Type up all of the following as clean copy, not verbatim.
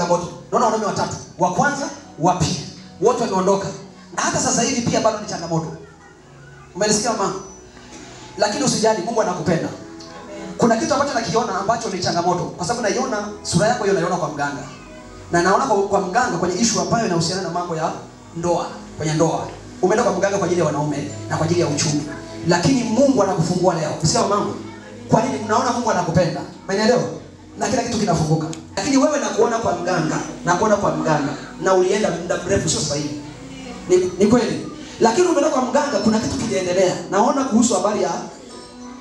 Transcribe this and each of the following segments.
changamoto. Naona wanaume watatu, wa kwanza, wa pili, wote wameondoka. Na hata sasa hivi pia bado ni changamoto. Umenisikia mama? Lakini usijali, Mungu anakupenda. Kuna kitu ambacho nakiona ambacho ni changamoto, kwa sababu naiona sura yako hiyo, naiona kwa mganga. Na naona kwa mganga kwenye issue ambayo inahusiana na mambo ya ndoa, kwenye ndoa. Umeenda kwa mganga kwa ajili ya wanaume na kwa ajili ya uchumi. Lakini Mungu anakufungua leo. Usikia mamangu? Kwa nini unaona Mungu anakupenda? Umeelewa? Na kila kitu kinafunguka. Lakini wewe nakuona kwa mganga, nakuona kwa mganga na ulienda muda mrefu, sio sasa hivi. Ni kweli. Lakini umeenda kwa mganga, kuna kitu kinaendelea. Naona kuhusu habari ya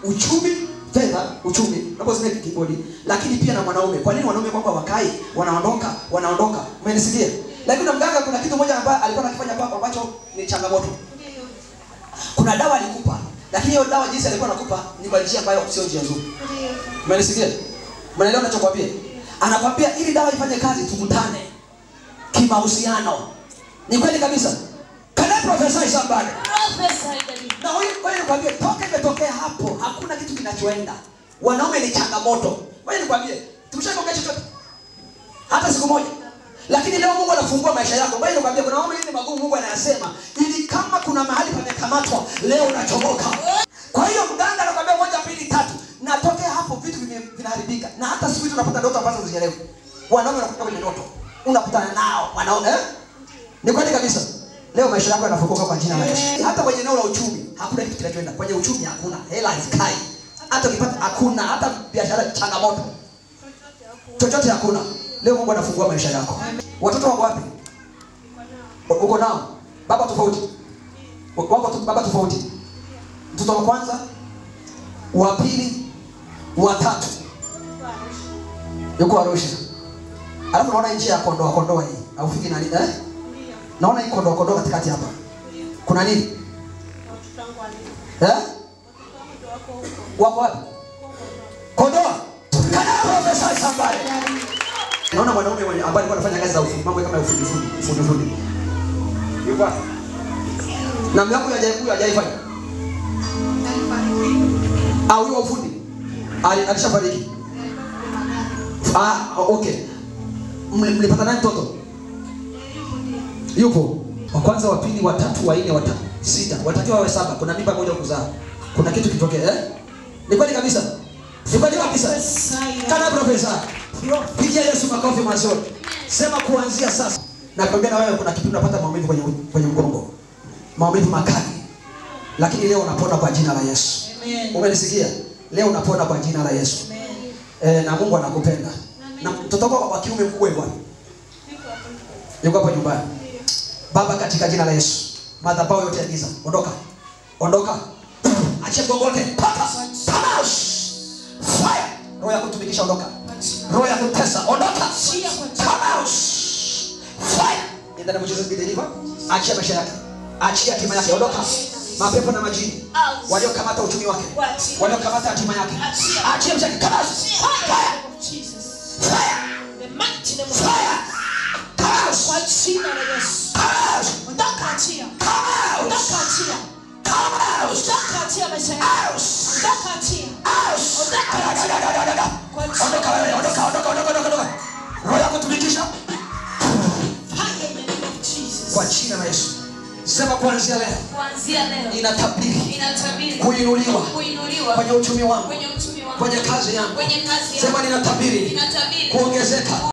uchumi, fedha, uchumi. Napo zile kibodi, lakini pia na mwanaume. Kwa nini wanaume kwamba wakai, wanaondoka, wanaondoka? Umenisikia? Lakini na mganga kuna kitu moja ambacho alikuwa anakifanya kwako ambacho ni changamoto. Kuna dawa alikupa, lakini hiyo dawa jinsi alikuwa anakupa ni kwa njia ambayo sio njia nzuri. Umenisikia? Umeelewa ninachokuambia? Anakuambia ili dawa ifanye kazi tukutane kimahusiano. Ni kweli kabisa. Can I prophesy somebody? Prophesy daddy. Na huyu kwa hiyo nikwambie, toka imetokea hapo hakuna kitu kinachoenda. Wanaume ni changamoto. Wewe nikwambie, tumeshaongea chochote hata siku moja. Lakini leo Mungu anafungua maisha yako. Wewe nikwambie, kuna mambo mengine magumu Mungu anayasema ili kama kuna mahali pamekamatwa leo unachomoka. Kwa hiyo mganga anakuambia 1 2 3, na tokea hapo vitu vinaharibika. Na hata siku hizi unapata ndoto ambazo huzielewi. Wanaume wanakuta kwenye ndoto, unakutana nao wanaume, eh? Ni kweli kabisa. Leo maisha yako yanafunguka kwa jina la Yesu. Hata kwenye eneo la uchumi hakuna kitu kinachoenda. Kwenye uchumi hakuna hela, hazikai. Hata ukipata hakuna, hata biashara changamoto. Chochote hakuna. Leo Mungu anafungua maisha yako. Watoto wako wapi? Uko nao? Baba tofauti. Wako baba tofauti. Mtoto wa kwanza, wa pili, wa tatu. Yuko Arusha. Alafu naona nchi ya Kondoa, Kondoa hii. Aufiki nani eh? Naona hii Kondoa, Kondoa katikati hapa. Kuna nini? Eh? Wako wapi? Kondoa. Can I prophesy somebody? Naona mwanaume ambaye alikuwa anafanya kazi za ufundi, mambo kama ya ufundi fundi. Yuko wapi? Na mlango huyo hajaifanya. Ah, huyo ufundi. Alishafariki. Ah, okay. Mlipata nani mtoto? Yupo. Wa kwanza, wa pili, wa tatu, wa nne, wa tano, sita. Watakiwa wawe 7. Kuna mimba moja kuzaa. Kuna kitu kitokee, eh? Ni kweli kabisa. Ni kweli kabisa. Kana profesa. Pigia Yesu makofi mazuri. Sema kuanzia sasa. Nakwambia na wewe kuna kitu unapata maumivu kwenye mgongo. Maumivu makali. Lakini leo unapona kwa jina la Yesu. Amen. Umenisikia? Leo unapona kwa jina la Yesu. Amen. Na Mungu anakupenda. Na mtoto wako wa kiume mkubwa yuko wapi? Yuko hapo nyumbani. Baba, katika jina la Yesu, madhabahu yote ya giza, ondoka. Ondoka. Achia mgongo wake. Paka. Fire. Roho ya kutumikisha ondoka. Roho ya kutesa ondoka. Come out. Fire. In the name of Jesus be delivered. Achia maisha yake. Achia hatima yake, ondoka. Mapepo na majini waliokamata uchumi wake, waliokamata hatima yake, achia maisha yake. Come out. Fire. Fire. The mighty name of Fire. Come out. Kwa jina la Yesu. Come out. Ondoka, achia. Come out. Ondoka, achia. Come out. Ondoka, achia maisha yake. Out. Ondoka, achia. Out. Ondoka, achia. Kwa jina Ondoka wewe, ondoka, ondoka, ondoka, ondoka. Roho ya kutumikisha Fire in the name of Jesus. kwa jina la Yesu. Sema kuanzia leo. Kuanzia leo. Ninatabiri Ninatabiri kuinuliwa kuinuliwa kwenye uchumi wangu, kwenye uchumi wangu, kwenye kazi yangu. kwenye kazi yangu. Sema ninatabiri Ninatabiri kuongezeka